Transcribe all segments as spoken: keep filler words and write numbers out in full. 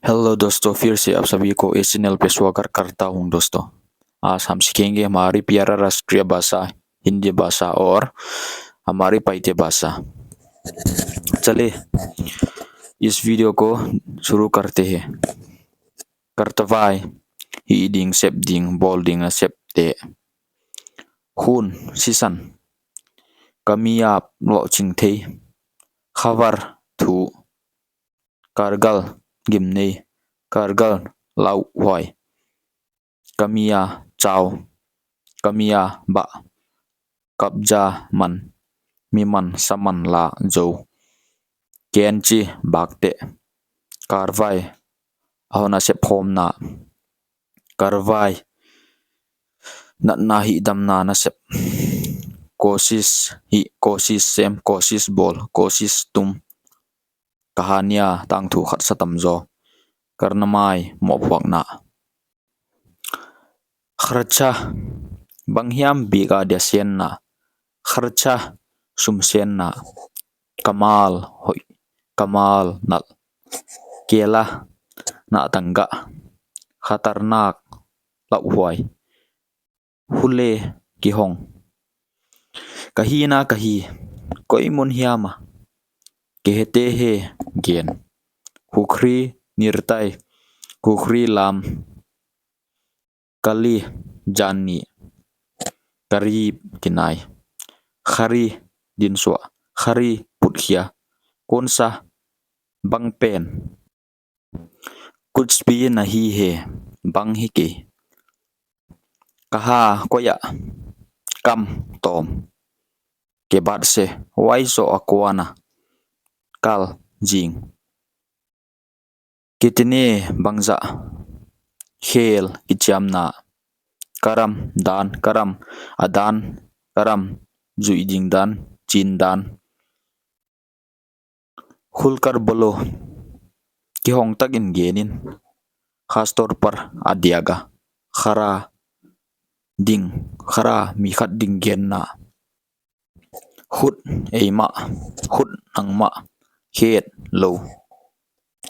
हेलो दोस्तों, फिर से आप सभी को इस चैनल पे स्वागत करता हूँ दोस्तों। आज हम सीखेंगे हमारी प्यारा राष्ट्रीय भाषा हिंदी भाषा और हमारी पाइते भाषा। चले, इस वीडियो को शुरू करते हैं। Kartavai, hih ding, sep ding, bawl ding nasepte. Hun, sisan. Kamiap, luahching thei. Khavar, thu. Kargal, gimnei. Kargal, lauhuai. Kamia, chau. Kamia, bah. Kabja, man. Miman, saman, la, zou. Kenchi, bakteh. Karvai, a hon a sep khawmna. Karvai, natna hihdamna nasep. Kosis, hih, kosis sem, kosis bawl, kosis tum. Kahania, tangthu khat sa tamzaw. Karnamai, mohphuakna. Kharcha, banghiam bik a dia senna. Kharcha, sum senna. Kamal, hoih. Kamal, nalh. Kela, nahtang gah. Khatarnak, lauhuai. Hule, kihong. Kahina kahi, koi mun hiam a. Kehete he, gen. Hukhri, nirtai. Hukhri, lam. Kali, janni. Karib, kinai. Khari, dinsuah. Khari, putkhia. Kunsa, bangpen. Kuch bhi nahi hai, bang hi kei. Kaha, koi ah. Kam, tawm. Ke baat se, huai zoh a kuan a. Kal, zing. Kitne, bangzah. Khel, kichiamna. Karam, dan, karam, a dan, karam, zuih ding dan, chin dan. Khulkar bolo, kihong takin gen in. Khas tor par a diaga, khara ding, khara mi khat ding genna. Khut, eimah. Khut, nangmah. Khet, lou.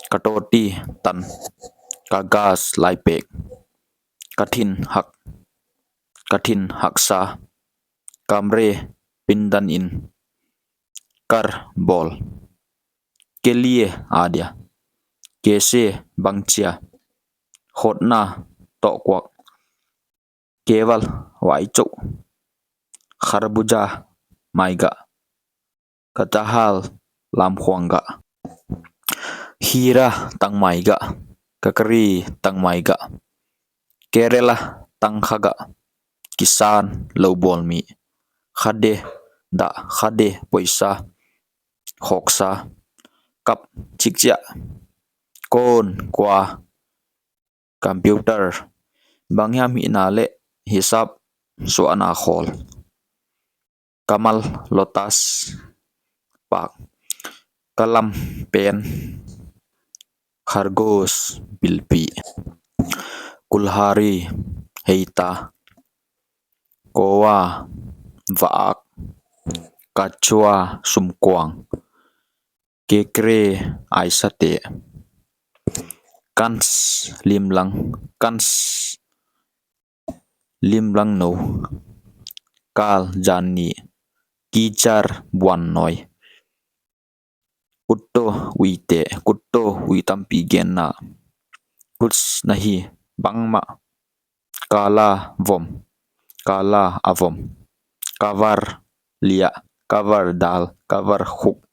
Katoti, tan. Kagas, laipek. Kathin, hak. Kathin, haksa. Kamre, pindan in. Kar, bawl. Kelie, a dia. Kese, bangchia. Khotna, tohkuak. Keval, vaichou. Kharbuja, maigah. Katahal, lamkhuang gah. Khira, tangmai gah. Kakri, tangmai gah. Kerela, tangkha gah. Kisan, lou bawl mi. Khade, dah. Khade, poisa. Khoksa. Kap, chikchia. Kon, kua. Computer, banghiam hihna leh hisap suahna khawl. Kamal, lotus, pak. Kalam, pen. Khargosh, bilpi. Kulhari, heita. Kowa, vaak. Kachua, sumkuang. Kekre, aisate. Kans, limlang. Kans, limlang nou. Kal, janni. Kichar, buannoi. Kutto, uite. Kutto, ui tampi genna. Kuch nahi, bangmah. Kala, vom. Kala, a vom. Kavar, liah. Kavar, dal. Kavar, khuk.